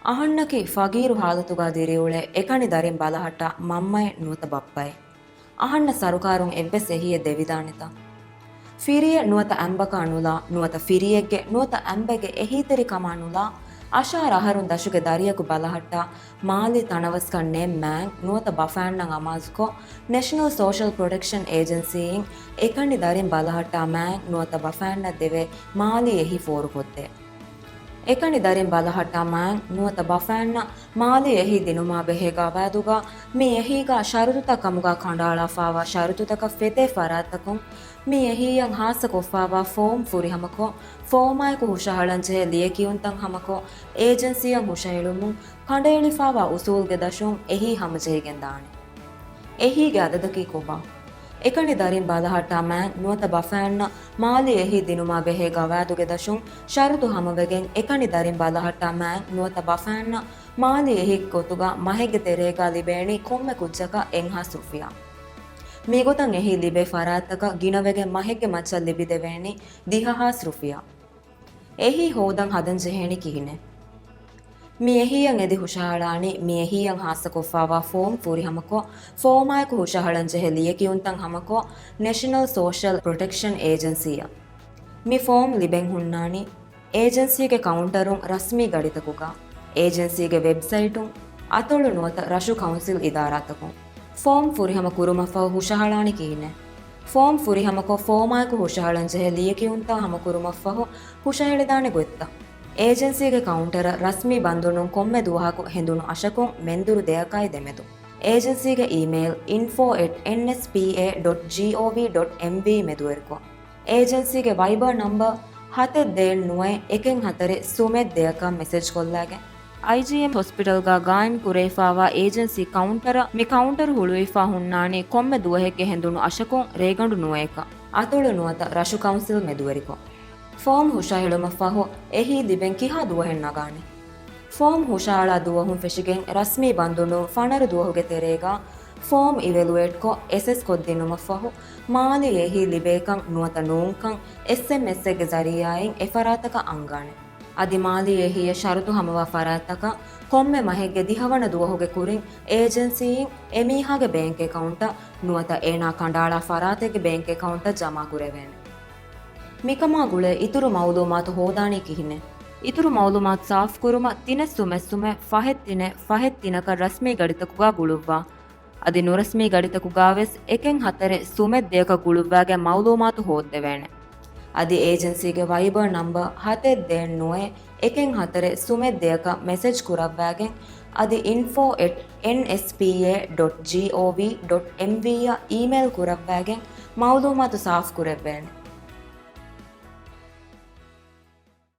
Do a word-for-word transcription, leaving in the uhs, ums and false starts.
އަހަންނަކީ ފަގީރު ހާލަތުގަ ދިރިއުޅޭ އެކަނި ދަރިން ބަލަހައްޓާ މަންމައެއް ނުވަތަ ބައްޕައެއް. އަހަންނަށް ސަރުކާރުން އެއްވެސް އެހީއެއް ދެވިދާނެތަ؟ ފިރިއެއް ނުވަތަ އަނބަކާ ނުލާ، ނުވަތަ ފިރިއެއްގެ ނުވަތަ އަނބެއްގެ އެހީތެރިކަމާ ނުލާ، އަށާރަ އަހަރުން ދަށުގެ ދަރިޔަކު ބަލަހައްޓާ މާލީ ތަނަވަސްކަން ނެތް މާތް ނުވަތަ ބަފައިންނަށް އަމާޒުކޮށް، ނެޝަނަލް ސޯޝަލް ޕްރޮޓެކްޝަން އޭޖެންސީއިން އެކަނި ދަރިން ބަލަހައްޓާ މާތް ނުވަތަ ބަފައިންނަށް ދެވޭ މާލީ އެހީ ފޯރުކޮށްދޭ. އެކަނި ދަރިން ބަލަހައްޓާ މާތް ނުވަތަ ބަފައިންނަށް މާލީ އެހީ ދިނުމާ ބެހޭ ގަވާއިދުގަ މި އެހީގަ ޝަރުތުތައް ކަމުގަ ކަނޑައަޅާފައިވާ ޝަރުތުތަކަށް ފެދޭ ފަރާތްތަކުން މި އެހީއަށް ހާއްސަކޮށްފައިވާ ފޯމް ފުރިހަމަކޮށް، ފޯމާއެކު ހުށަހަޅަންޖެހޭ ލިޔެކިޔުންތައް ހަމަކޮށް، އޭޖެންސީއަށް ހުށަހެޅުމުން ކަނޑައެޅިފައިވާ އުސޫލުގެ ދަށުން އެހީ ހަމަޖެހިގެންދާނެ. އެހީގެ އަދަދަކީ ކޮބާ؟ އެކަނި ދަރިން ބަލަހައްޓާ މާތް ނުވަތަ ބަފައިންނަށް މާލީ އެހީ ދިނުމާ ބެހޭ ގަވާއިދުގެ ދަށުން ޝަރުތު ހަމަވެގެން، އެކަނި ދަރިން ބަލަހައްޓާ މާތް ނުވަތަ ބަފައިންނަށް މާލީ އެހީގެ ގޮތުގަ މަހެއްގެ ތެރޭގަ ލިބޭނީ ކޮންމެ ކުއްޖަކަށް އެއްހާސް ރުފިޔާ. މިގޮތަށް އެހީ ލިބޭ ފަރާތްތަކަށް ގިނަވެގެން މަހެއްގެ މައްޗަށް ލިބިދެވޭނީ ދިހަހާސް ރުފިޔާ. އެހީ ހޯދަން ހަދަން ޖެހޭނީ ކިހިނެއް؟ މި އެހީއަށް އެދި ހުށަހަޅާނީ މި އެހީއަށް ހާއްސަކޮށްފައިވާ ފޯމް ފުރިހަމަކޮށް، ފޯމާއެކު ހުށަހަޅަންޖެހޭ ލިޔެކިޔުންތައް ހަމަކޮށް، ނެޝަނަލް ސޯޝަލް ޕްރޮޓެކްޝަން އޭޖެންސީއަށް. މި ފޯމް ލިބެން ހުންނާނީ އޭޖެންސީގެ ކައުންޓަރުން ރަސްމީ ގަޑިތަކުގަ، އޭޖެންސީގެ ވެބްސައިޓުން، އަތޮޅު ނުވަތަ ރަށު ކައުންސިލް އިދާރާތަކުން. ފޯމް ފުރިހަމަ ކުރުމަށްފަހު ހުށަހަޅާނީ ކިހިނެއް؟ ފޯމް ފުރިހަމަކޮށް، ފޯމާއެކު ހުށަހަޅަންޖެހޭ ލިޔެކިޔުންތައް ހަމަކުރުމަށްފަހު ހުށަހެޅިދާނެ ގޮތްތައް. އޭޖެންސީގެ ކައުންޓަރަށް ރަސްމީ ބަންދުނުން ކޮންމެ ދުވަހަކު ހެނދުނު އަށަކުން މެންދުރު ދެއަކާއި ދެމެދު. އޭޖެންސީގެ އީމެއިލް އިންފޯ އެޓް އެންއެސްޕީއޭ ޑޮޓް ޖީއޯވީ ޑޮޓް އެމްވީ މެދުވެރިކޮށް، އޭޖެންސީގެ ވައިބަރ ނަމްބަރ ހަތެއް ދޭއް ނުވައެއް އެކެއް ހަތަރެއް ސުމެއް ދެއަކަށް މެސެޖް ކޮށްލާގެން، އައިޖީއެމް ހޮސްޕިޓަލްގަ ގާއިމް ކުރެވިފައިވާ އޭޖެންސީ ކައުންޓަރަށް މި ކައުންޓަރު ހުޅުވިފަ ހުންނާނީ ކޮންމެ ދުވަހެއްގެ ހެނދުނު އަށަކުން ރޭގަނޑު ނުވައެކަށް، އަތޮޅު ނުވަތަ ރަށު ކައުންސިލް މެދުވެރިކޮށް. ފޯމް ހުށަހެޅުމަށްފަހު އެހީ ލިބެން ކިހާ ދުވަހެއް ނަގާނެ؟ ފޯމް ހުށަހަޅާ ދުވަހުން ފެށިގެން ރަސްމީ ބަންދުނު ފަނަރަ ދުވަހުގެ ތެރޭގަ ފޯމް އިވެލުއޭޓްކޮށް އެސެސް ކޮށްދިނުމަށްފަހު، މާލީ އެހީ ލިބޭކަން ނުވަތަ ނޫންކަން އެސްއެމްއެސްއެއްގެ ޒަރީއާއިން އެފަރާތަކަށް އަންގާނެ. އަދި މާލީ އެހީއަށް ޝަރުތު ހަމަވާ ފަރާތްތަކަށް ކޮންމެ މަހެއްގެ ދިހަވަނަ ދުވަހުގެ ކުރިން އޭޖެންސީއިން އެމީހާގެ ބޭންކް އެކައުންޓަށް ނުވަތަ އޭނާ ކަނޑައަޅާ ފަރާތެއްގެ ބޭންކް އެކައުންޓަށް ޖަމާކުރެވޭނެ. މިކަމާ ގުޅޭ އިތުރު މައުލޫމާތު ހޯދާނީ ކިހިނެއް؟ އިތުރު މައުލޫމާތު ސާފުކުރުމަށް ތިނެއް ސުމެއް ސުމެއް ފަހެއް ތިނެއް ފަހެއް ތިނަކަށް ރަސްމީ ގަޑިތަކުގަ ގުޅުއްވާ. އަދި ނުރަސްމީ ގަޑިތަކުގަވެސް އެކެއް ހަތަރެއް ސުމެއް ދެއަކަށް ގުޅުއްވާގެން މައުލޫމާތު ހޯއްދެވޭނެ. އަދި އޭޖެންސީގެ ވައިބަރ ނަމްބަރ ހަތެއް ދޭއް ނުވައެއް އެކެއް ހަތަރެއް ސުމެއް ދެއަކަށް މެސެޖް ކުރައްވާގެން، އަދި އިންފޯ އެޓް އެންއެސްޕީއޭ ޑޮޓް ޖީއޯވީ ޑޮޓް އެމްވީ އަށް އީމެއިލް ކުރައްވާގެން މައުލޫމާތު ސާފުކުރެއްވޭނެ.